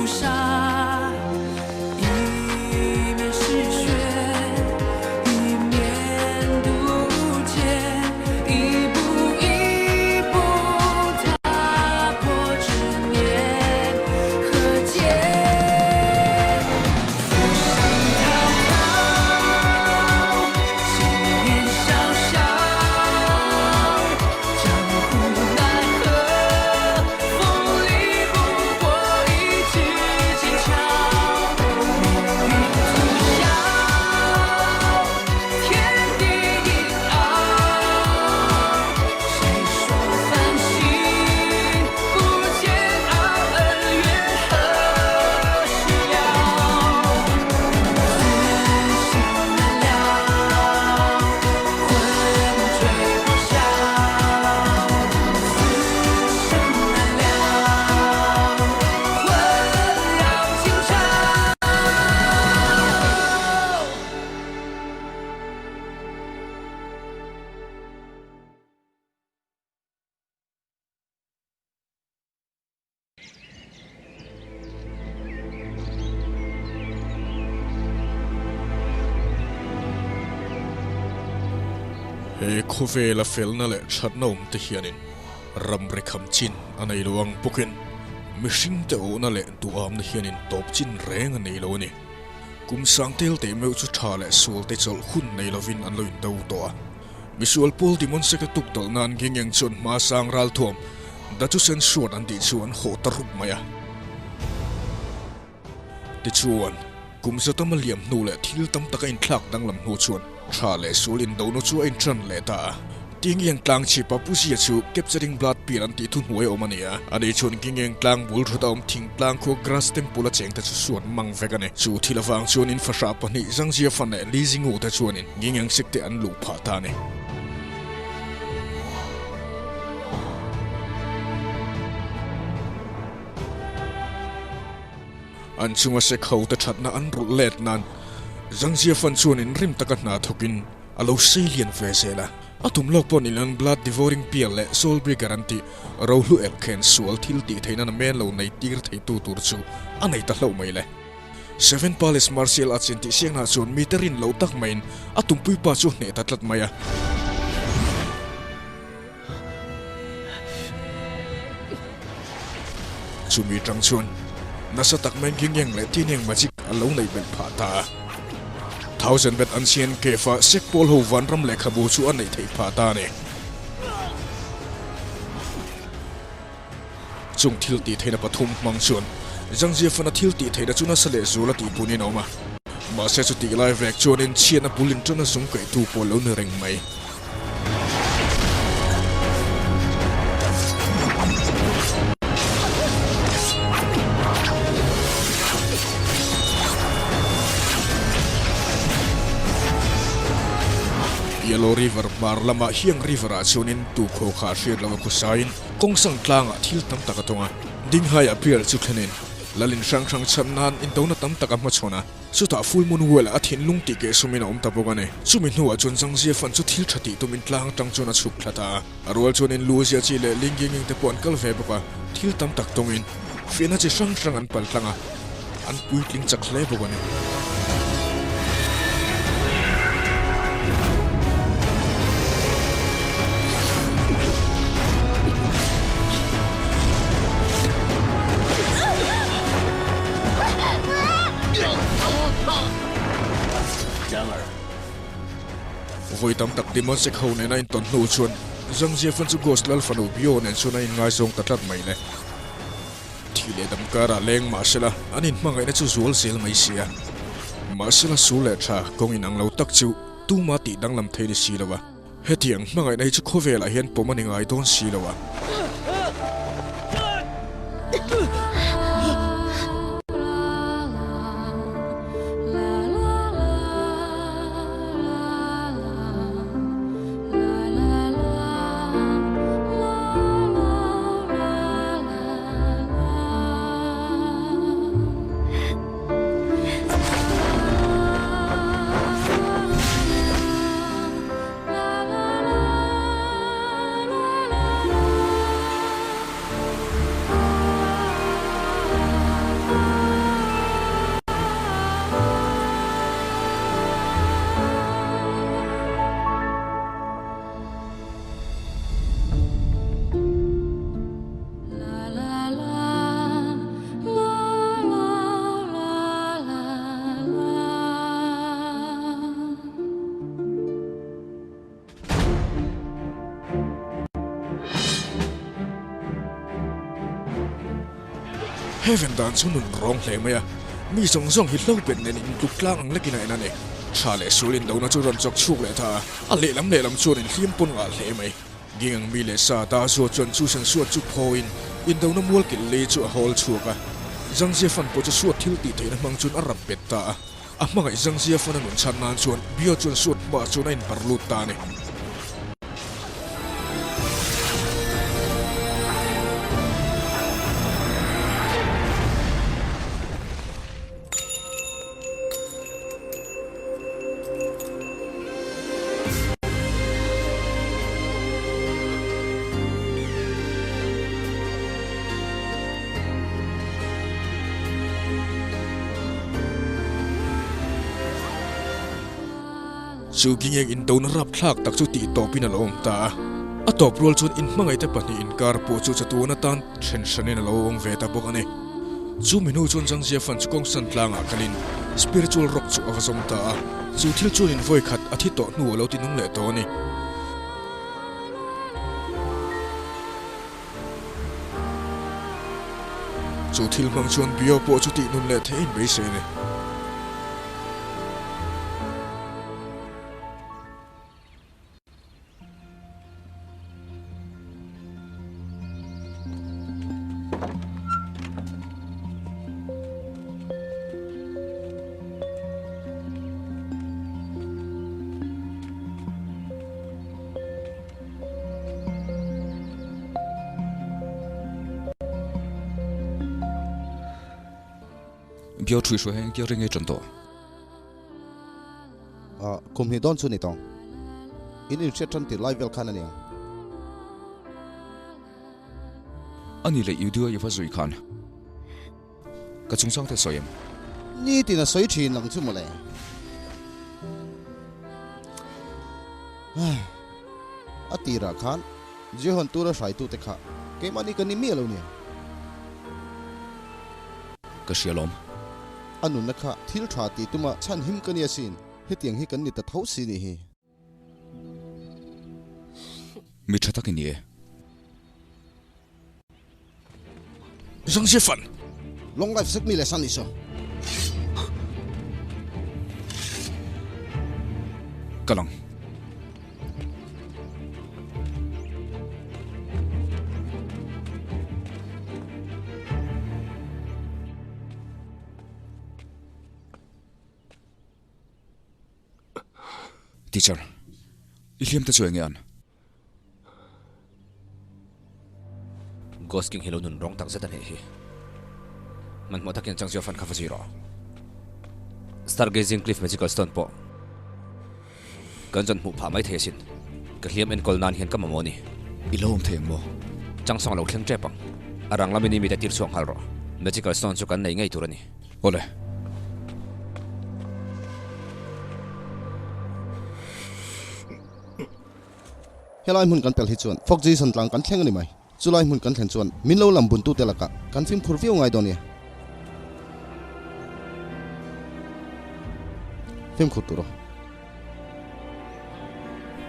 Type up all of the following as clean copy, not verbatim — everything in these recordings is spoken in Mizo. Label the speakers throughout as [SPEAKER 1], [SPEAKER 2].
[SPEAKER 1] 杀，一面是雪，一面渡劫，一步一步踏破执念和劫。浮生滔滔，青年萧萧，江湖奈何，风里不过一纸剑鞘。命运涂笑，天地隐傲。谁说繁星不见熬，恩怨何时了？此心难了，魂坠破晓。此生难了，魂绕情长。
[SPEAKER 2] He khawvela felna leh thatna awm te hianin ramri kham chin a nei lo ang bawkin mihringte awhna leh duhamna hianin tawp chin reng a nei lo a ni. Kum sang tel teh meuh chu tha leh sual te chawlh hun nei lovin an lo indo tawh a. Misual pawl Dimonsek-a tuk dawlh nan Gingyang chuan hma sang ralthuam Dachusen Sword an tih chu an hawh ta rup mai a. Tichuan, kum za tam a liam hnu leh thil tam tak a inthlak danglam hnu chuan tha leh sual indohna chu a intran leh ta a. Gingyang tlang chhipa Pu Zia chu Capturing Blood Pier an tih thuhnuai a awm a ni a. Ani chuan Gingyang tlang bul thut a awm thingtlang khua Grass Temple a chengte chu suan mang vek a ni. Chu thil avang chuan in fahrah pahnih Zhang Jia Fan leh Li Jingwu te chuanin Gingyang sik te an luh phah ta a ni. An chunga sek ho te thatna an rulh let nan Zhang Jia Fan chuan inrim taka hna thawkin A lo sei lian ve zel a, a tum lawk pawh ni lan Blood Devouring Pearl leh Soul Breaker an tih rohlu elkhen sual thil tih theihna na men lo nei tir theitu tur chu a nei ta hlauh mai le. Seven Palace Martial Arts in tih siangna chuan mite rin lo tak maiin a tumpui pa chu hneh ta tlat mai a. Chumi tang chuan nasa tak mai Gingyang leh Tinyang magic a lo neih belh phah ta a. Thousand Bet Ancient Cave-a Sikh pawl ho vanram lehkhabu chu a neih theih phah ta a ni. Chung thil tih theihna pathum hmang chuan Zhang Jiafan-a thil tih theihna chu nasa leh zual a tih punin a awm a. Mahse chutih lai vek chuanin chhiatna bul inṭana zung kaihtu pawh lo ni reng mai. Yellow River hmar lamah Hiang River ah chuanin tukhaw kha a hriat loh a khawsain kawngsang tlangah thil tam tak a tawng a. Dinghaiah pial chu thlenin Lalin hrang hrang chhan nan indona tam tak a hmachhawn a. Chutah Full Moon Well a thinlung tih keh sumin a awm ta bawk a ni. Chumi hnuah chuan Zangzia fan chu thil tha tih tumin tlang atang chuan a chhuk thla ta a. A rual chuanin Lu Zia Chi leh Ling Yingying te pawh an kal ve bawk a, thil tam tak tawngin fiahna chi hrang hrang an pal tlang a, an puitling chak hle bawk a ni. Vawi tam tak Demon Sek ho nena intawn hnu chuan Zhang Jiafan chu Ghost Lal fanu Bio nen chuan a inngaizawng ta tlat mai le. Thi leh dam karah leng mahsela an inhmangaihna chu zual zel mai si a. Mahsela sul leh tha kawng inang lo tak chu tuma tih danglam thei ni si lo a. Hetiang hmangaihna hi chu khawvelah hian pawm a ni ngai dawn si lo a. Heaven dan chu nun rawng hle mai a, mi zawng zawng hi hlobet nen intluk tlang ang lekin a en a ni. Tha leh sul indona chu rawn chawk chhuk leh ta a, a lehlam lehlam chuan inhliam pawn ngah hle mai. Ging ang mi leh sa ta zuat chuan chu san suat chu phawiin indona mual kilh lei chu a hawl chhuak a. Zangzia fan pawh chu suat thil tih theihna hmang chuan a rap bet ta a. A hmangaih Zangzia fan a nun chhan nan chuan Bio chuan suat hmaah chuan a inbarh lut ta a ni. Chu Gingeng indona rapthlak tak chu tih tawpin a lo awm ta a. A tawp rual chuan inhmangaihte pahnih inkar pawh chu chatuan atan then hranin a lo awm ve ta bawk a ni. Chu mi hnu chuan Zangzia fan chu kawngsan tlangah kalin spiritual rock chu a va zawm ta a, chu thil chuanin vawi khat a thi tawh hnu a lo ti nung leh tawh a ni. Chu thil hmang chuan Bio pawh chu tih nun leh theihin beisei a ni.
[SPEAKER 3] Biau ṭhui hruai hi engtia ring ei ṭan tawh?
[SPEAKER 4] Ah, kum hnih dawn chu ni tawng. In inhriat tan tir lai vel khan a niang.
[SPEAKER 3] A ni leh Yudua i va zui khan ka chungchang te sawi em?
[SPEAKER 4] Nitin a sawi thin ang chu mawle. A tirah khan Jehon tura hraitute kha keimahni ka ni miah lo nia.
[SPEAKER 3] Ka hria lawm.
[SPEAKER 4] A nunna kha thil tha tih tuma chhan him ka nia sin, hetiang hi kan ni ta tho si nih hi.
[SPEAKER 3] Mi tha tak i ni e.
[SPEAKER 2] Zang zia fan.
[SPEAKER 4] Long life sek mi le san nih saw.
[SPEAKER 3] Ka lang. Teacher, i hliam te chu enge an?
[SPEAKER 5] Ghost King hi lo nun rawng tak zet a nih hi. Hmanhmawh takin chang chu a fan kha va zui rawh. Stargazing Cliff Magical Stone pawh Kan zawn hmuh phah mai thei asin. Ka hliam enkawl nan hian ka mamawh a ni.
[SPEAKER 3] I lo awm thei ang maw?
[SPEAKER 5] Changsawng lo thleng tep ang. A rang lamin i mite tir chhuak nghal rawh. Magical stone chu kan nei ngei tur a ni.
[SPEAKER 3] Awle.
[SPEAKER 4] Helai hmun kan pel hi chuan Fok Jason tlang kan thleng a ni mai. Chulai hmun kan thlen chuan min lo lam buntute lakah kan fimkhur viau ngai dawn nia. Fimkhur tur aw.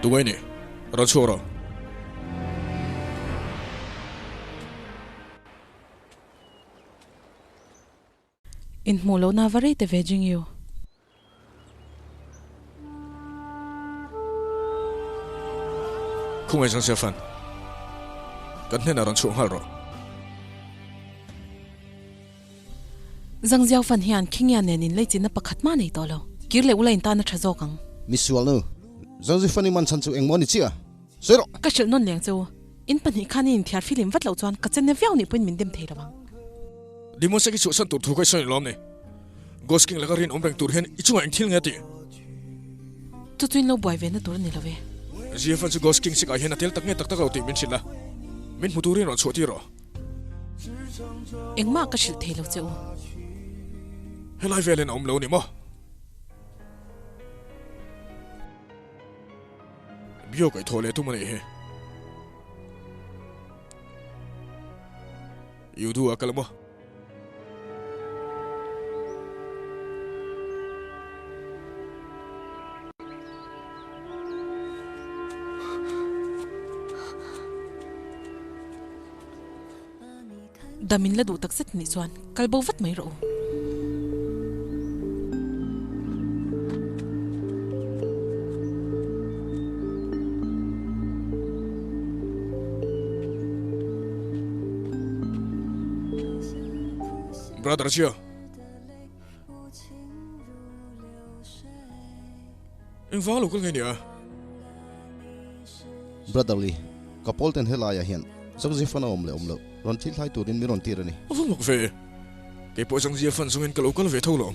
[SPEAKER 2] Tungai ni, rawn chhuak rawh.
[SPEAKER 6] Inhmuh lohna va rei te ve Jingyu.
[SPEAKER 2] Khungai Zhang Xiaofan, kan hnenah rawn chhuah nghal rawh.
[SPEAKER 6] Zhang Xiaofan hian Khingya nen inleichinna pakhat mah nei tawh lo. Kir leh ula intan a tha zawk ang.
[SPEAKER 4] Misual nu, Zhang Zifan i man chhan chu engmaw ni chiah? Sawi rawh!
[SPEAKER 6] Ka hrilh nawn leng che u. In pahnih khan i inthiar filim vat loh chuan ka chenne viau nih pawhin min dem thei lo ang.
[SPEAKER 2] Demon Sek i chhuahsan tur thu kha i sawi lawm ni? Ghost King laka rinawm reng tur hian i chungah eng thil nge a tih?
[SPEAKER 6] Chu chu in lo buai ve na tur a ni lo e.
[SPEAKER 2] Zia chu Ghost King Sek ah hian a tel tak nge tak tak lo tih min hrilh a, min hmu turin rawn chhuah tir rawh.
[SPEAKER 6] Engmah ka hrilh thei lo che u.
[SPEAKER 2] Helai velin a awm lo ni maw? Bio kaih thawh leh tum a nih hi. Yudu a kal maw?
[SPEAKER 6] Dam in la duh takzet nih chuan kal bo vat mai rawh u.
[SPEAKER 2] Brother Jia. Engvang lo kal nge nia?
[SPEAKER 4] Brother Lee, ka pawl ten helaiah hian Zangzia fan a awm leh awm loh rawn thil thlai turin min rawn tir a ni.
[SPEAKER 2] A va mak ve, keipawh Zangzia fan zawngin ka lo kal ve tho lo.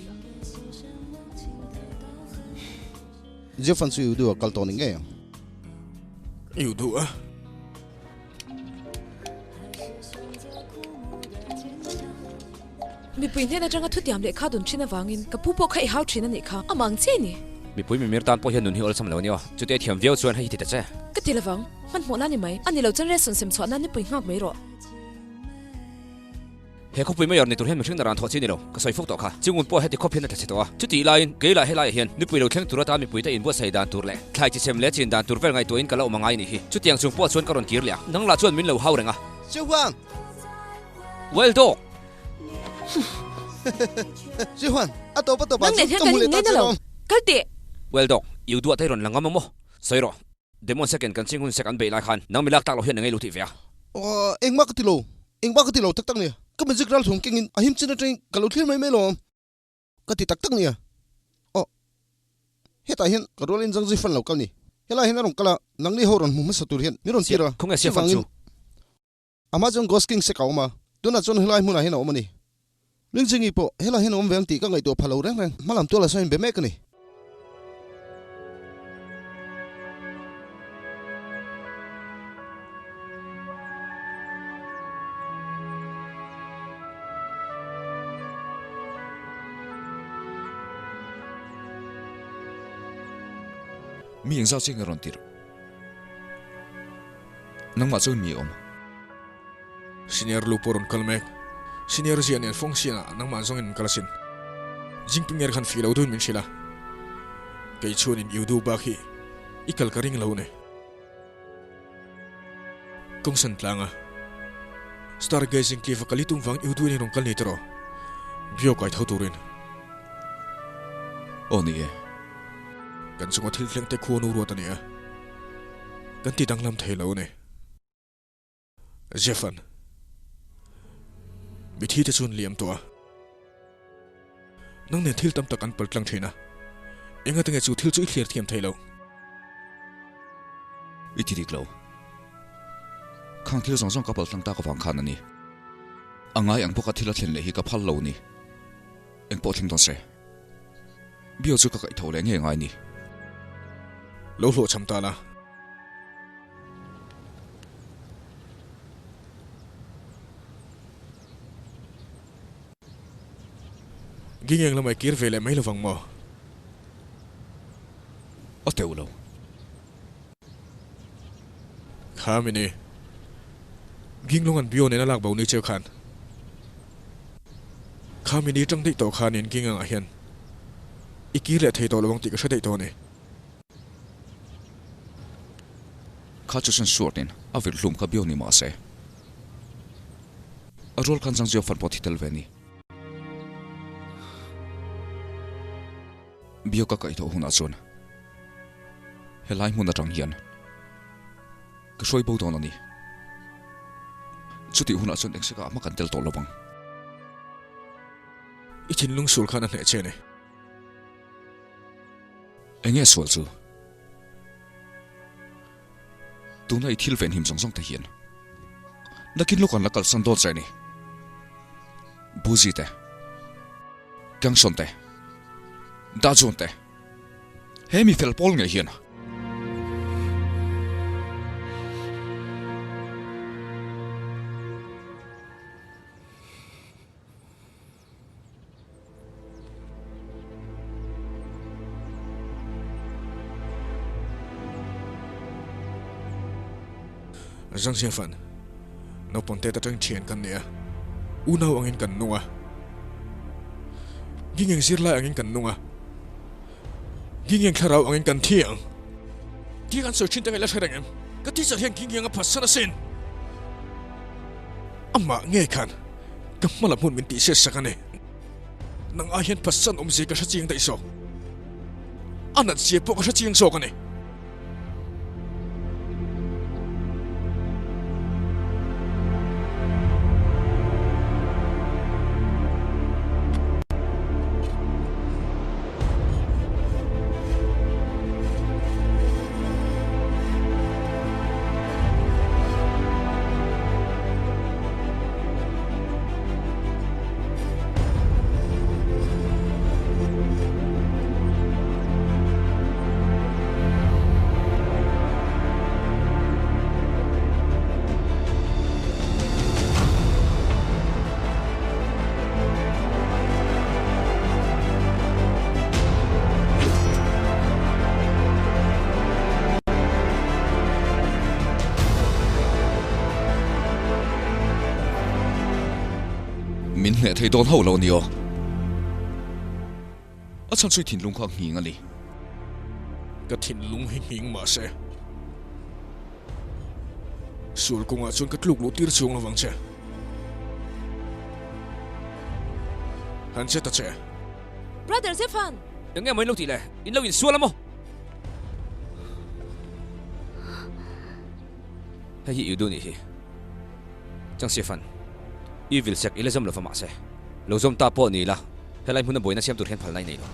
[SPEAKER 4] Zia fan chu i duh a kal tawh ni ngei ang.
[SPEAKER 2] I duh a.
[SPEAKER 7] Mipui hnen atanga thutiam lehkha dun thin avangin ka pu pawh kha i hau thin a nih kha, amah ang chiai ni.
[SPEAKER 5] Mipui mimir tan pawh hian nun hi awlsam lo a ni aw, chute thiam viau chuan hei hi ti ta che.
[SPEAKER 7] Ka ti lovang, hmanhmawh la ni mai, a ni lo chuan restaurant sem chhuah nan nipui nghak mai rawh.
[SPEAKER 5] He khawpui mayor ni tur hian mihring naran thawh chi ni lo, ka sawi fuk tawh kha. Chingun pawh heti khawp hian a tla chhe tawh a, chutih laiin kei lah helaiah hian nipui lo thleng tur atan mipuite inbuatsaih dan tur leh thlai chi sem leh chin dan tur vel ngaihtuahin ka la awm a ngai a nih hi. Chutiang chung pawh chuan ka rawn kir leh a, nang lah chuan min lo hau reng a.
[SPEAKER 4] Sihuan!
[SPEAKER 5] Well dog!
[SPEAKER 4] Sihuan, a tawp a tawp ah
[SPEAKER 7] Nang nen
[SPEAKER 4] chuan
[SPEAKER 7] hian
[SPEAKER 4] ka
[SPEAKER 7] kan
[SPEAKER 4] hmu leh ta
[SPEAKER 7] inngaina
[SPEAKER 4] che
[SPEAKER 7] lo.
[SPEAKER 4] lawm.
[SPEAKER 7] Kal teh!
[SPEAKER 5] Well dog, i u duat a i rawn la ngam a maw? Sawi rawh. Demon second kan ching hun sek an beih lai khan nang milak tak loh hian a ngei lo tih ve a.
[SPEAKER 4] Aw, engmah ka ti lo, engmah ka ti lo tak tak nia. Ka magic ral thawm kengin a him chin atangin ka lo thlir mai mai lo ang. Ka ti tak tak nia. Aw, hetah hian ka rualin Zangzi fan lo kal ni. Helai hian a rawn kal a, nangni ho rawn hmu hmasa tur hian min rawn tir a.
[SPEAKER 5] Khawnge sia fan chu?
[SPEAKER 4] Amazon Ghost King sek a awm a, tunah chuan helai hmunah hian a awm a ni. Lingzingi pawh helai hian a awm ve ang tih ka ngaihtuah pha lo reng reng, hmalam tualah sawn in be mek a ni.
[SPEAKER 3] Mi engzau chiang i rawn tirh? Nangmah chuan mi awm.
[SPEAKER 2] Senior lu pawh rawn kal mek. Senior zia nen fawng sianah nangmah zawngin an kal asin. Jingpinger khan fih lo duhin min hrilh a. Kei chuanin iu duh bak hi i kal ka ring lo ni. Kawngsan tlanga Star gazing cliff a kal i tum vangin iu duhin i rawn kal ni tiraw? Bio kai tho turin.
[SPEAKER 3] Aw ni e.
[SPEAKER 2] Kan chunga thil thleng te khuan u ruat a ni a. Kan ti danglam thei lo a ni. Jeffan, mithi te chuan liam tawh a. Nang nen thil tam tak an pal tlang thin a. Engati nge chu thil chu i thlir thiam thei lo?
[SPEAKER 3] I ti dik lo. Khang thil zawng zawng ka pal tlang tak avang khan a ni. A ngai ang bawka thil a thlen leh hi ka phal lo ni. Engpawh thleng dawn se. Bio chu ka kaih tho leh ngei ngai ni.
[SPEAKER 2] Lo hlawhchham ta la. Gingeng lamah i kir ve leh mai lovang maw?
[SPEAKER 3] A teuh lo.
[SPEAKER 2] Kha mini. Ginglawng an bio nen a lak bo ni cheu khan. Kha mini tang daih tawh khanin Gingengah hian i kir leh thei tawh lovang tih ka hre daih tawh a ni.
[SPEAKER 3] Kha chu chuan Suartin a vir hlum kha biau ni mah se, a rual khan Zangzio fan pawh thi tel ve ni. Biau ka kaih tawh hunah chuan helai hmun atang hian ka hruai bo dawn a ni. Chutih hunah chuan engsekah hma kan tel tawh lo vang.
[SPEAKER 2] I thinlung sul khan a hneh che a ni.
[SPEAKER 3] Enge sual chu? Tuna i thil venhim zawng zawng te hian nakin lawk an la kalsan dawn che a ni. Buzi te, Gangson te, Dajun te, he mi fel pawl ngei hian.
[SPEAKER 2] Zhang Xianfan, Naupang te atang thian kan ni a, unau angin kan nung a, Gingeng zirlai angin kan nung a, Gingeng thlarau angin kan thi ang. Ti kan sawi thin te ngaih la hre reng em? Ka teacher hian Gingeng a phatsan asin. Amah ngei khan. Ka hma lam hun min tihchhiat sak a ni. Nang ai hian phatsan awmzia ka hre chiang daih zawk. A nat zia pawh ka hre chiang zawk a ni.
[SPEAKER 3] Min hneh thei dawn hauh lo a ni aw. A chhan chu i thinlung kha a nghing a ni.
[SPEAKER 2] Ka thinlung hi nghing mah se, sual kawngah chuan ka tluk luh tir chuang lovang che. Han che ta che.
[SPEAKER 7] Brother Zephan!
[SPEAKER 5] Eng nge maw in lo tih le? In lo insual a maw? Hei hi Iudu nih hi. Chang Stefan, i vil sek i la zawm lova mahse, lo zawm ta pawh ni la, helai hmuna buaina siam tur hian phalna i nei lo.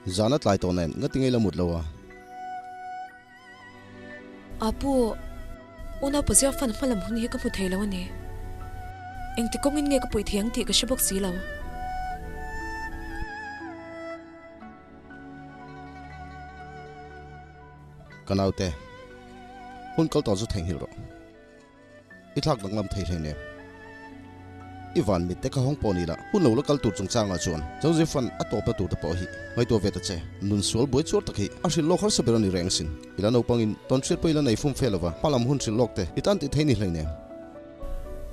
[SPEAKER 4] Zan a tlai tawh nen nga ti ngei la mut lo a.
[SPEAKER 7] Apu, unau pazia fan hma lam hun hi ka hmu thei lo a ni. Engti kawngin nge ka puih thei ang tih ka hre bawk si lo.
[SPEAKER 4] Ka naute, hun kal tawh chu theihnghilh rawh. I thlak danglam thei hle nen. I van mit te kha hawng pawh ni la, hun lo la kal tur chungchangah chuan Joseph-a'n a tawpna tur te pawh hi ngaihtuah ve ta che. Nun sual buai chuar tak hi a hrilh lawk harsa ber a ni reng asin. I la naupangin tawnhriat pawh i la nei fum fe lova, hma lam hun hrilh lawk te i tan tih thei ni hlei nen.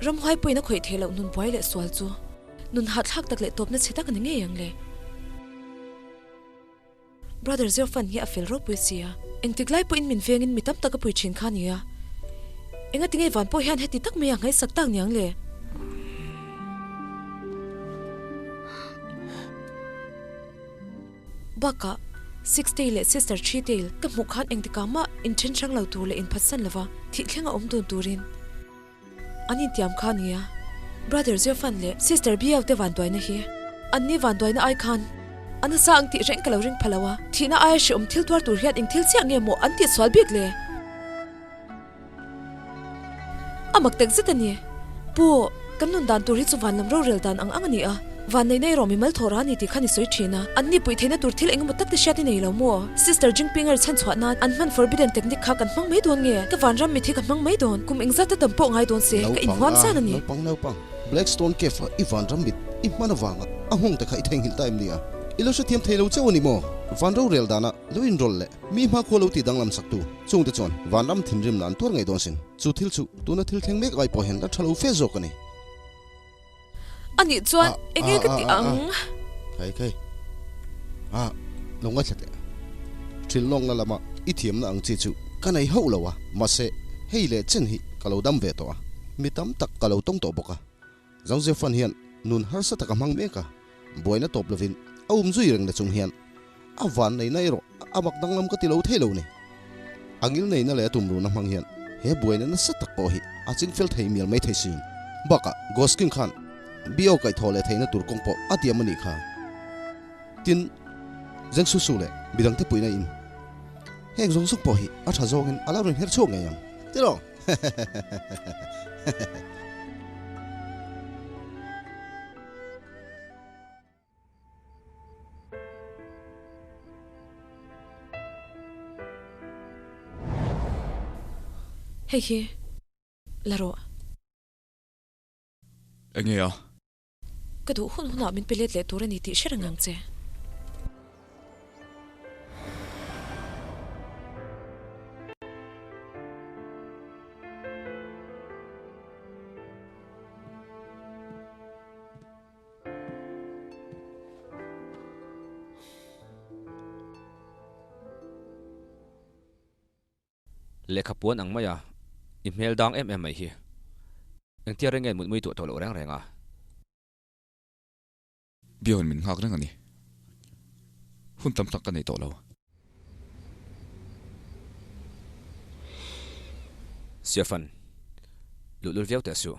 [SPEAKER 7] Ramhuai pawhin a khawih theih loh nun buai leh sual chu nun hahthlak tak leh tawpna chhe tak a ni ngei ang le. Brother Zirfan hi a fel ropui si a, engtik lai pawhin min vengin mi tam tak a pui thin kha a ni a. Engati nge van pawh hian heti tak mai a ngaihsak tak niang le? Bakah, Six Tail leh Sister Three Tail ka hmuh khan engtikah mah inthen hrang lo tur leh inphatsan lova thih thleng a awm dun turin An intiam kha nia. Brother Zirfan leh Sister Biau te vanduaina hi an ni vanduaina ai khan a nasa ang tih reng ka lo ring pha lo a, thihna aia hrehawm thil tuar tur hian eng thil chiah nge maw an tih sual bik le? A mak tak zet a ni. Pu, kan nun dan tur hi chu van lam rorel dan ang ang a ni a. Van nei nei rawh mimal thawh ra a ni tih khan i sawi thin a, an ni puih theihna tur thil engemaw tak te hriat i nei lo maw? Sister Jingpinger chhan chhuah nan an hman forbidden technique kha kan hmang mai dawn nge? Ka vanram mit hi ka hmang mai dawn, kum engzat te tam pawh ngai dawn se, ka inhuam zan a ni.
[SPEAKER 4] Naupang naupang, Blackstone Cave ah i vanram mit i hman avanga a nghawng te kha i theihnghilh ta em ni a? I lo hrethiam thei lo chauh a ni maw? Van rorel dana lo inrawlh leh mi hmakhua lo tih danglam saktu chungte chuan vanram thinrimna an tuar ngei dawn sin. Chu thil chu tuna thil thleng mek ai pawh hian la tha lo fe zawk a ni.
[SPEAKER 7] A nih chuan eng nge ka tih ang?
[SPEAKER 4] Khai khai. A, lo ngaithla teh. Thil lawkna lama i thiamna ang chi chu ka nei hauh lo a, mahse hei leh chen hi ka lo dam ve tawh a, mi tam tak ka lo tawng tawh bawk a. Zhang Zefan hian nun harsa tak a hmang mek a, buaina tawp lovin a um zui reng na chung hian a van neihna erawh a mak danglam ka ti lo thei lo ni. A ngil neihna leh a tumruhna hmang hian he buaina nasa tak pawh hi a chingfel thei mial mai thei sin. Bakah Ghost King khan Bio kaihthawh leh theihna tur kawng pawh a tiam a nih kha. Tin, Zeng Su Su leh midangte puihna in heng zawng zawng pawh hi a tha zawngin a lo rawn her chhuak ngei ang. Tiraw?
[SPEAKER 7] Hei hi la rawh.
[SPEAKER 3] Enge a?
[SPEAKER 7] Ka duh hun hunah min pe let leh tur a ni tih hre reng ang che.
[SPEAKER 5] Lehkha puan ang maia i hmel dang em em mai hi. Engtia reng nge mutmui tuah tawh loh reng reng a?
[SPEAKER 3] Biawn min nghak reng a ni. Hun tam tak ka nei tawh lo.
[SPEAKER 5] Siafan, luhlul viau teh suh.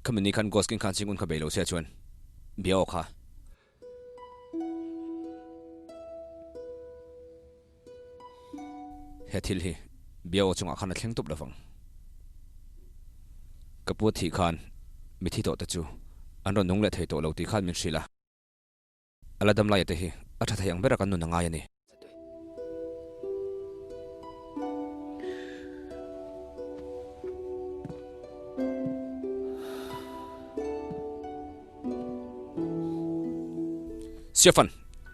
[SPEAKER 5] Khami ni khan Ghost King khan Chingun kha bei lo se chuan bia aw kha. He thil hi bia aw chungah khan a thleng tup lovang. Ka pu thih khan mithi tawh te chu an rawn nung leh thei tawh lo tih khan min hrilh a. A la dam laia te hi a tha thei ang bera kan nun a ngai a ni. Siafan,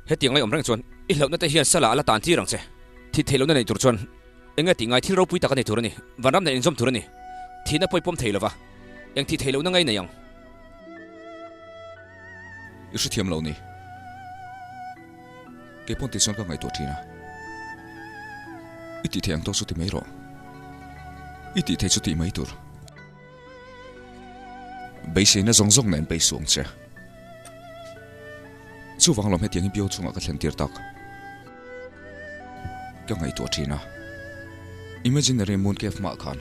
[SPEAKER 5] hetiang lai awm reng chuan i hlauhna te hian sala a la tan tir ang che. Thih theih lohna nei tur chuan eng nge tih ngai thil ropui tak a ni tur a ni. Vanram nen inzawm tur a ni. Thihna pawh i pawm thei lova, eng thih theih lohna ngai nei ang.
[SPEAKER 3] I hrethiam lo ni. Kei pawn tih chuan ka ngaihtuah thin a. I tih theih ang tawk chu ti mai rawh. I tih theih chu tih mai tur. Beiseina zawng zawng nen beisu ang che. Chuvang lawm hetiang hi Bio chungah ka thlen tir tak. Ka ngaihtuah thin a. Imaginary Moon Cave hmaah khan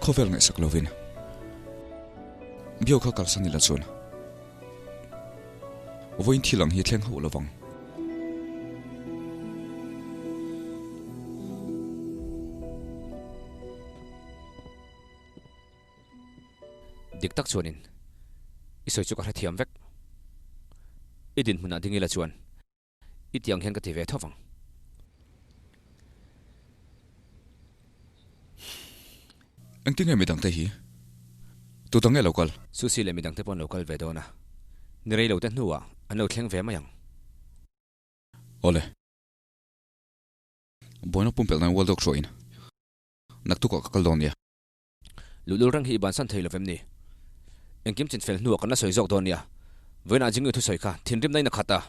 [SPEAKER 3] khawvel ngaihsak lovin Bio kha kalsan ila chuan Vawiin thil ang hi a thleng hauh lovang.
[SPEAKER 5] Dik tak chuanin i sawi chu ka hrethiam vek. I dinhmunah ding ila chuan i tiang hian ka ti ve tho vang.
[SPEAKER 3] Engtin nge midangte hi? Tu dang nge lo kal?
[SPEAKER 5] Susi leh midangte pawh an lo kal ve dawn a, ni rei lo te hnuah an lo thleng ve mai ang.
[SPEAKER 3] Awle. Buaina pumpelh nan World Dog hruaiin naktukah ka kal dawn nia.
[SPEAKER 5] Luhlul reng hi i bansan thei lovem ni? Engkim chinfel hnuah kan la sawi zawk dawn nia. Vawiinah Jingyu thusawi kha thinrimna in a khat a,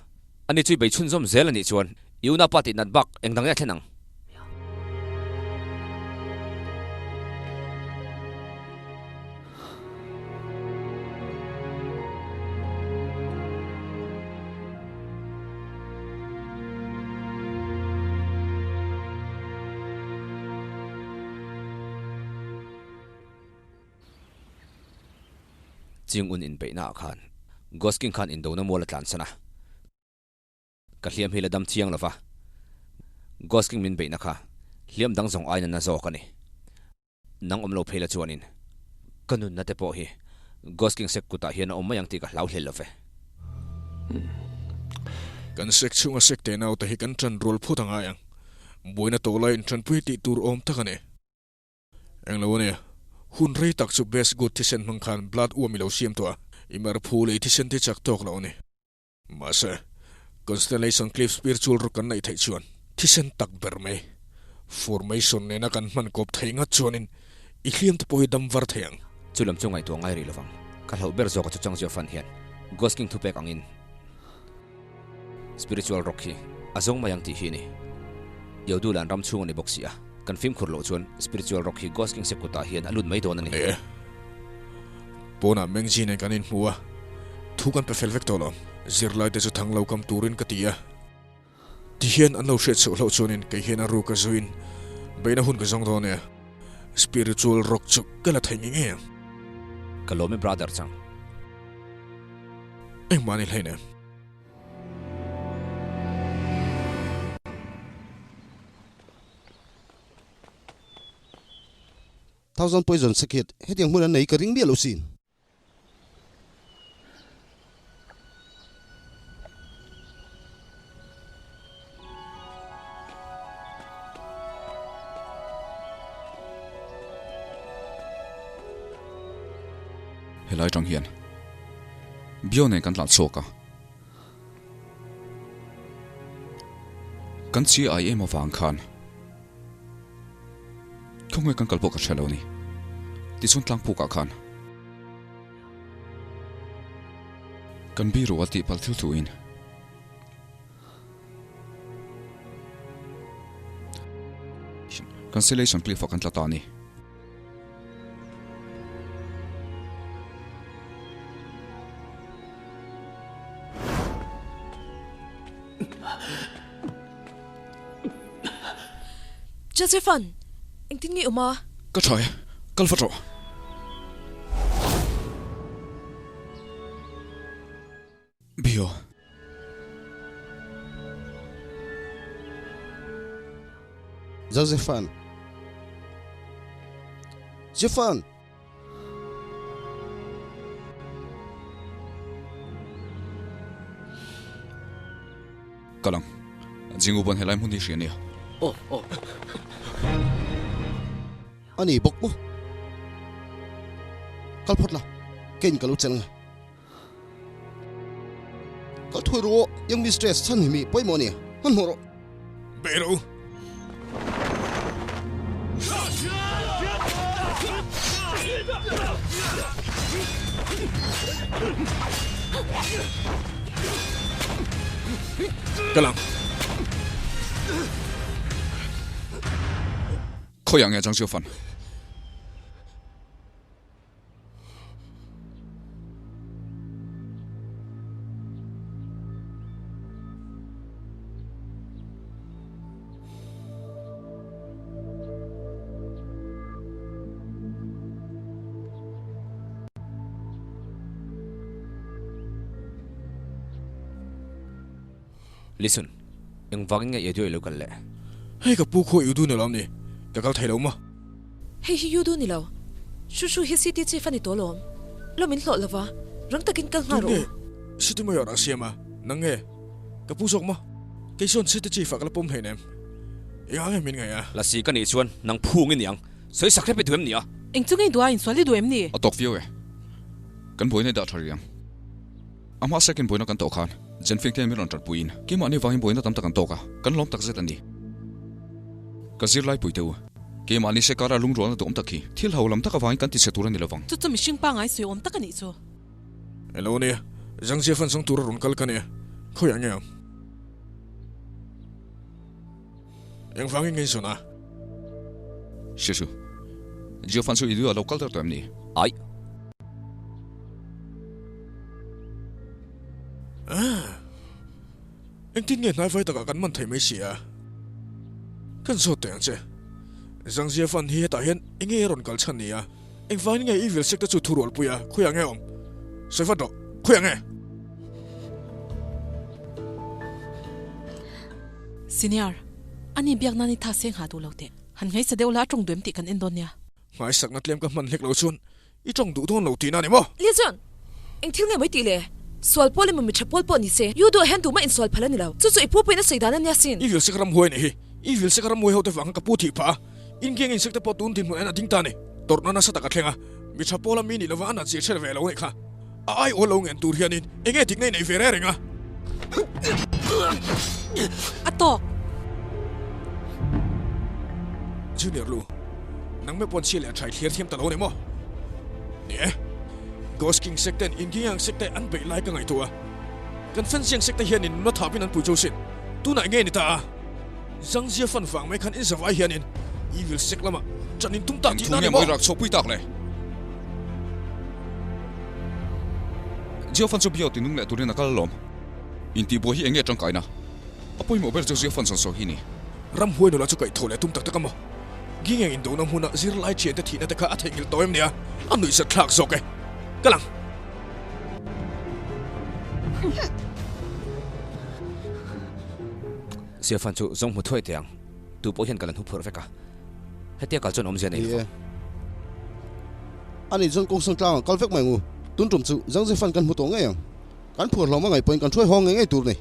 [SPEAKER 5] ani chu i bei chhunzawm zel a nih chuan i unaupa tih nat bak eng dang nge a thlen ang? Ching un inbeihna ah khan Ghost King khan indona mual a tlansan a, ka hliam hi la dam chiang lova, Ghost King min beihna kha hliam dang zawng aina na zawk a ni. Nang awm lo phei la chuanin ka nunna te pawh hi Ghost King sek kutah hian a awm mai ang tih ka hlau hlel love.
[SPEAKER 2] Kan sek chhunga sek te naute hi kan ṭan rual phut a ngai ang. Buaina tawh laiin ṭanpui tih tur awm tak a ni. Englo a nia, hun rei tak chu best good thisen hmang khan blood uam i lo siam tawh a, i mar phu leh i thisen te chak tawk lo a ni. Mahse, Constellation Cliff spiritual ru kan neih theih chuan thisen tak ber mai formation nena kan hman kawp thei ngat chuanin i hliam te pawh hi dam var thei ang.
[SPEAKER 5] Chu lam chu ngaihtuah ngai rih lovang. Ka hlauh ber zawk a chu chang ziah fan hian Ghost King thupek angin spiritual rock hi a zawng mai ang tih hi a ni. Yodulan ram chhung a ni bawk si a, kan fimkhur loh chuan spiritual rock hi Ghost King se kutah hian a lut mai dawn a ni.
[SPEAKER 2] E. Pawnah Mengji nen kan inhmu a, thu kan pe fel vek tawh lo. Zirlaite chu thang lo kam turin ka ti a. Tihian an lo hriat chhoh hlauh chuanin kei hian a ruk a zuiin beihna hun ka zawng dawn e. Spiritual rock chu ka la thei ngei ngei ang.
[SPEAKER 5] Ka lawm e brother chang.
[SPEAKER 2] Engmah ni hleinem.
[SPEAKER 4] Thousand Poison Circuit, hetiang hmun an nei ka ring miah lo sin.
[SPEAKER 3] Helai tang hian Bio nen kan tlan chhuak a. Kan chi ai em avang khan Khawngaih kan kal pawh ka hre lo ni. Tichuan tlangpukah khan kan biru a tihpalh thil thuin Cancellation cliff ah kan tla ta a ni.
[SPEAKER 7] Josephan, engtin nge i awm a?
[SPEAKER 3] Ka tha e, kal vat rawh. Bio.
[SPEAKER 4] Josephan. Jephan!
[SPEAKER 3] Kal ang. Jingu pawn helai hmun hi hria nia.
[SPEAKER 4] Aw, aw. A ni bawk maw? Kal phawt la, keiin ka lo chelh ang e. Kal thui ru aw, young mistress chhan hi mi pawimawh a nia, hmanhmawh rawh.
[SPEAKER 2] Bei rawh u. Kal ang.
[SPEAKER 3] Khawiah nge Zhang Xiaofan?
[SPEAKER 5] Listen, engvangin nge Edu i lo kal leh?
[SPEAKER 2] Hei ka pu khaw Edu ni lo am ni? Ka kal thei lo maw?
[SPEAKER 7] Hei hi Yudu ni lo. Shu Shu hi City Chief a ni tawh lawm. Lo min hlawh lova, rang takin kal nghal rawh u.
[SPEAKER 2] Tunge City Mayor a siam a, nang nge? Ka pu zawk maw? Kei chuan City Chief ah ka la pawm hleinem. Engah nge min ngaih a?
[SPEAKER 5] Lasi ka nih chuan nang phung i ni ang. Sawi sak hrep i duh em ni a?
[SPEAKER 6] Eng chu nge i duh a, insual i duh em ni?
[SPEAKER 3] A tawk viau e. Kan buaina i dah tha rih ang. A hma second buaina kan tawh khan Zenfing ten min rawn tanpuiin keimahni vangin buaina tam tak an tawk a, kan lawm tak zet a ni. Ka zirlai pui teu, keimahni se kara lungrualna duhawm tak hi thil ho lam tak avangin kan ti chhe tur a ni lovang.
[SPEAKER 6] Chu chu mihring pangai sawi awm tak a nih chu.
[SPEAKER 2] Hello nia, Zangzia fan zawng tura rawn kal ka nia, khawiah nge ang? Engvangin nge in sawn a?
[SPEAKER 3] Hriatru, Jiofan chu i duh a lo kal der tawh em ni?
[SPEAKER 5] Aih.
[SPEAKER 2] Ah! Engtin nge hnaivai takah kan man thei mai si a? Kan zawt teh ang che. Zangzia fan hi hetah hian enge a rawn kal chhan ni a? Engvangin nge Evil Sect te chu thurualpui a? Khawiah nge awm? Sawi vat rawh, khawiah nge?
[SPEAKER 6] Senior, ani biak nan i tha seng ha duh lo teh. Han ngaihsa deuh la a tawng duh em tih kan en dawn nia.
[SPEAKER 2] Ngaihsakna tlem ka hman hlek lo chuan i tawng duh dawn lo tihna a ni maw?
[SPEAKER 7] Liachuan, eng thil nge mai tih le? Sual pawl emaw mi tha pawl pawh ni se, yu duh hian tumah insual phal a ni lo. Chu chu i pu puiin a sawi dan a nia sin.
[SPEAKER 2] Evil Sect ramhuai a nih hi. Evil Sect ramhuai hote vang khan ka pu thih phah a. In kiang insect te pawh tun dinhmun en a ding ta a ni. Tawrhna nasa tak a thleng a, mi tha pawla mi nih lova a nat zir hre ve lo anih kha. A ai awl lo ngen tur hianin eng nge dikna i neih ve reng reng a?
[SPEAKER 6] A tawk!
[SPEAKER 2] Junior Lu, nang meuh pawn chhia leh a tha i thlir thiam ta lo a ni maw? Ni e, Ghost King sect ten in kiang sect te an beih lai ka ngaihtuah a. Kan fan siang sect te hianin nuna thapin an pui cho sin. Tunah eng nge ni ta a? Zangzia fan vang mai khan in zavai hianin evil sek lamah ṭan in tum tak tihna a ni maw?
[SPEAKER 3] Engthung nge mawi rak chhuahpui tak le? Jiafan chu Biao tinung leh turin a kal alawm. Intihbuai hi eng nge tangkaina? A pawimawh ber chu Jiafan sawn sawi hi ni.
[SPEAKER 2] Ramhuai nula chu kaihthawh leh tum tak tak a maw? Gingang indona hmuna zirlai thiante thihna te kha a theihnghilh tawh em nia? A nuihzat thlak zawk e. Ka lang.
[SPEAKER 5] Jiafan chu zawng hmu thuai teh ang. Tu pawh hian ka la hnu phurh vek a. Hetia kal chuan awmzia nei
[SPEAKER 4] lo. Ni e. Ani chuan kawng sang tlangah kal vek mai ang u. Tun tum chu Zangzi fan kan hmu tawh ngei ang. Kan phuar hlawm a ngaih pawhin kan hruai haw ngei ngei tur ni.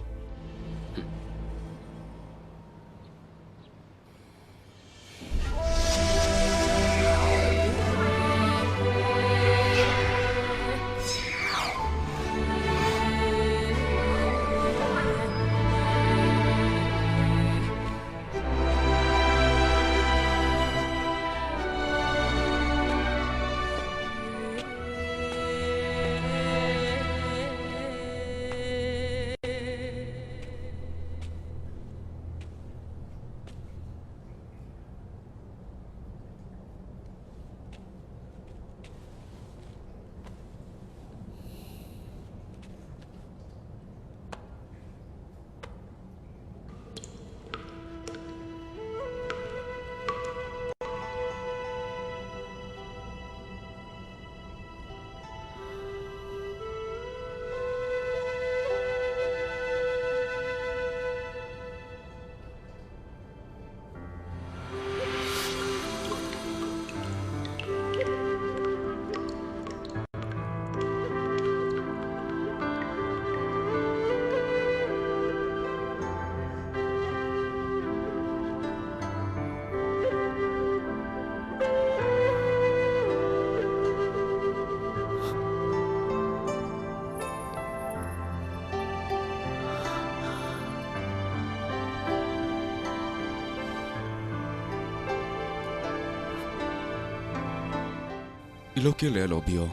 [SPEAKER 3] I lo kir leh a lo Bio.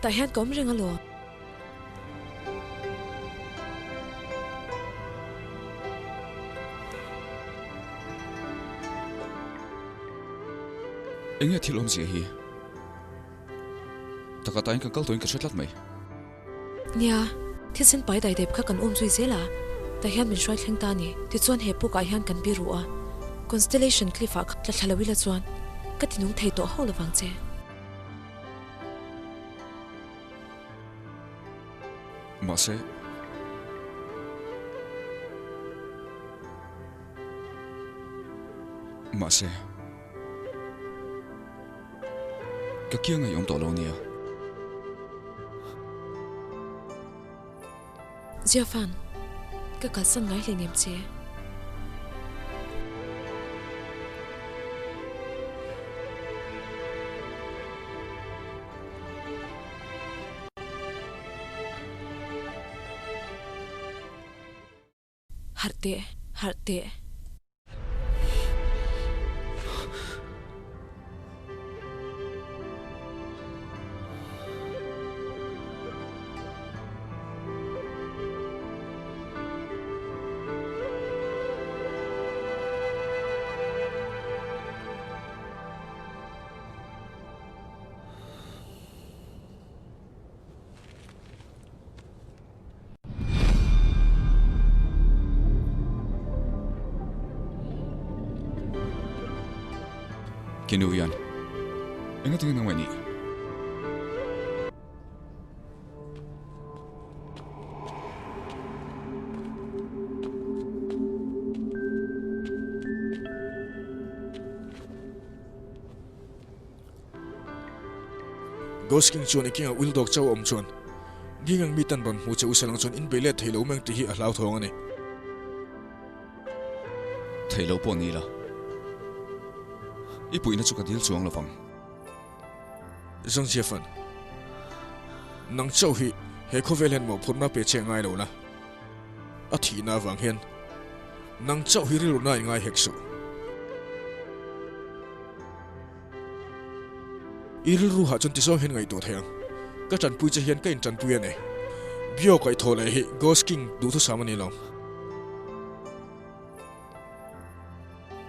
[SPEAKER 7] Tah hian ka awm reng alawm.
[SPEAKER 3] Enge thil awmzia hi? Taka tain kan kal tawhin ka hre tlat mai.
[SPEAKER 7] Nia, thisen pai dai dep kha kan awm zui zel a, tah hian min hruai thleng ta a ni. Tichuan he pukah hian kan biru a, Constellation Cliff ah kha tla thla lo ila chuan ka tinung thei tawh hauh lovang che.
[SPEAKER 3] Mahse. Mahse. Ka kiang a i awm tawh lo nia.
[SPEAKER 7] Ziafan, ka kalsan ngai hleinem che. Harh teh, harh teh.
[SPEAKER 3] Kenu hian enga tinge nangmah nih?
[SPEAKER 2] Ghost King chuan i kengah Will Dog chauh a awm chuan Gingang mi tan rawn hmu che u salang chuan in bei let thei lo meng tih hi a hlauthawng a ni.
[SPEAKER 3] Thei lo pawh ni la, i puihna chu ka dil chuang lo vang.
[SPEAKER 2] Zhang Jiafan, nang chauh hi he khawvel hian mawhphurhna pe che ngai lo la, a thihna avang hian nang chauh hi rilruna i ngai hek suh. I rilru hah chuan tizawng hian ngaihtuah thei ang. Ka tanpui che hian ka intanpui a ni. Bio kaihthawh leh hi Ghost King duhthusam a ni lo.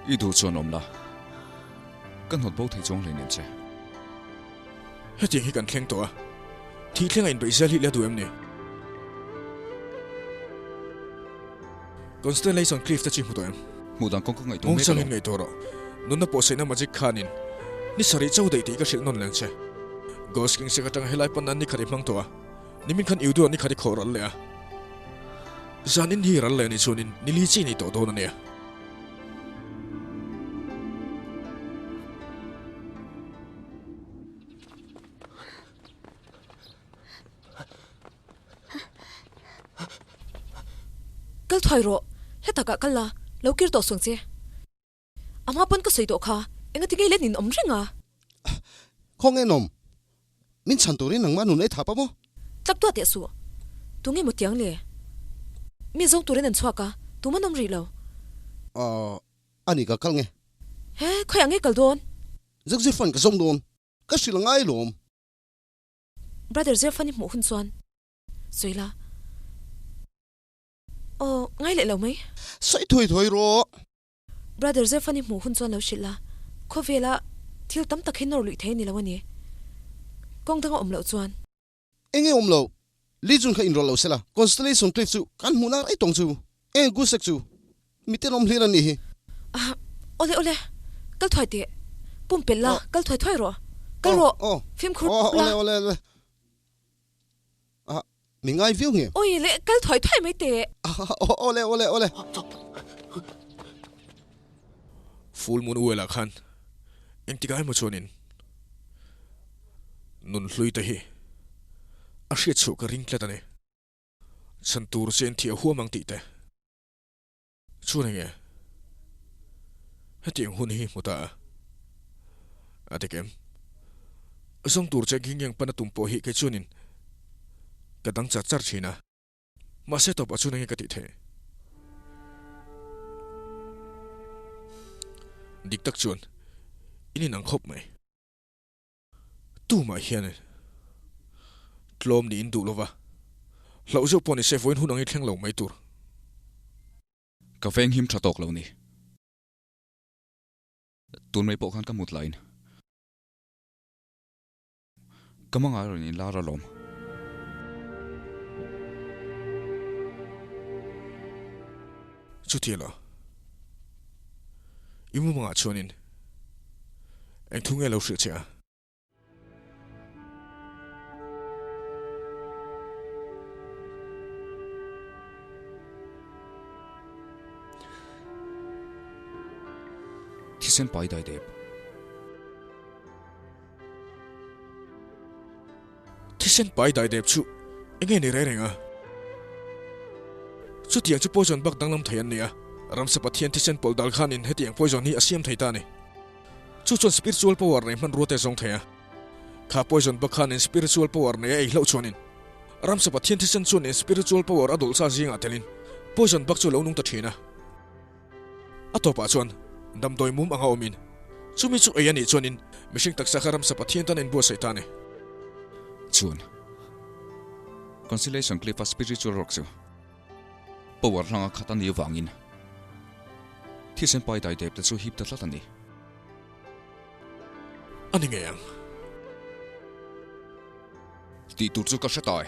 [SPEAKER 3] I duh chuan awm la, ka hnawt bo thei chuang hleinem che.
[SPEAKER 2] Hetiang hi kan thleng tawh a. Thih thleng a inbeih zel hi la duh em ni? Constellation Cliff te chu i hmu tawh em?
[SPEAKER 3] Hmuh dan kawng ka ngaihtuah mek
[SPEAKER 2] Muangchangin
[SPEAKER 3] alawm.
[SPEAKER 2] ngaihtuah rawh. Nunna pawhsaihna magic khanin ni sarih cho daih tih ka hrilh nawn leng che. Ghost King sek atanga helai pan nan ni khat i hmang tawh a, nimin khan Iuduah ni khat i khawh ral leh a. Zanin hi ral leh a nih chuanin ni li chi ni tawh dawn a nia.
[SPEAKER 7] Kal thuai rawh, hla takah kal la, lo kir tawh suang che. A hma pawn ka sawi tawh kha, engati nge let nin awm reng a?
[SPEAKER 4] Khawnge nawm, min chhan turin nangmah nun ei thap a maw?
[SPEAKER 7] Tlak tuah teh suh, tunge maw tiang le? Mi zawng turin an chhuak a, tuman awm rih lo.
[SPEAKER 4] Aw, ani ka kal nge?
[SPEAKER 7] He, khawiah nge kal dawn?
[SPEAKER 4] Zikzir fan ka zawng dawn, ka hrilh ngai lawm.
[SPEAKER 7] Brother Zerfan i hmuh hun chuan sawi la. Aw, ngai leh lo mai.
[SPEAKER 4] Sawi thuai thuai rawh.
[SPEAKER 7] Brother Zerfan i hmuh hun chuan lo hrilh la, khawvela thil tam tak hi nawr luih thei a ni lo a ni. Kawng danga awm loh chuan.
[SPEAKER 4] Enge awm lo? Li Jun kha inrawlh lo sela, Constellation Cliff chu kan hmuhna rei tawng chu. Enge Gusek chu? Mi tenawm hlir an nih hi.
[SPEAKER 7] Ah, awle awle, kal thuai teh. Pumpelh la, kal thuai thuai rawh. Kal rawh, fimkhur la.
[SPEAKER 4] Awle awle awle. Ah, mi ngai viau nge?
[SPEAKER 7] Awi le, kal thuai thuai mai teh.
[SPEAKER 4] Awle awle awle.
[SPEAKER 2] Full Moon Well-ah khan engtikah emaw chuanin nun hlui te hi a hriatchhuah ka ring tlat a ni. Chhan tur che in thih a huam ang tih te. Chuan enge hetiang hun hi hmu ta a? A dik em? Zawng tur che Gingyang pana tum pawh hi kei chuanin ka dang char char thin a. Mahse tawpah chuan enge ka tih theih? Dik tak chuan in inang khawp mai. Tumah hian tlawm niin duh lova, hlauh zeuh pawh ni se vawiin hun ang i thleng lo mai tur.
[SPEAKER 3] Ka veng him tha tawk lo ni. Tun mai pawh khan ka mut lain ka hmangai rawn inlar alawm.
[SPEAKER 2] Chuti elaw? I mumangah chuanin eng thu nge lo hrilh che a?
[SPEAKER 3] Thisen pai dai dep.
[SPEAKER 2] Thisen pai dai dep chu enge ni reng reng a? Chutiang chu poison bak danglam thei an ni a, Ramsa Pathian thisen pawlh dal khanin hetiang poison hi a siam thei ta a ni. Chu chuan spiritual power nei hmanrua te zawng thei a. Kha poison bak khanin spiritual power nei a ei hlauh chuanin Ramsa Pathian thisen chuanin spiritual power a dawlh sa zingah telin poison bak chu a lo nung ta thin a. A tawpah chuan damdawi mum anga awmin chumi chu ei a nih chuanin mihring taksa kha ramsa Pathian tan a inbuatsaih ta a ni.
[SPEAKER 3] Chuan Constellation Cliff-a spiritual rock chu power hlanga khat a nih avangin thisen pai dai dep te chu hip ta tlat a ni.
[SPEAKER 2] A ni ngei ang.
[SPEAKER 3] Tih tur chu ka hre ta e.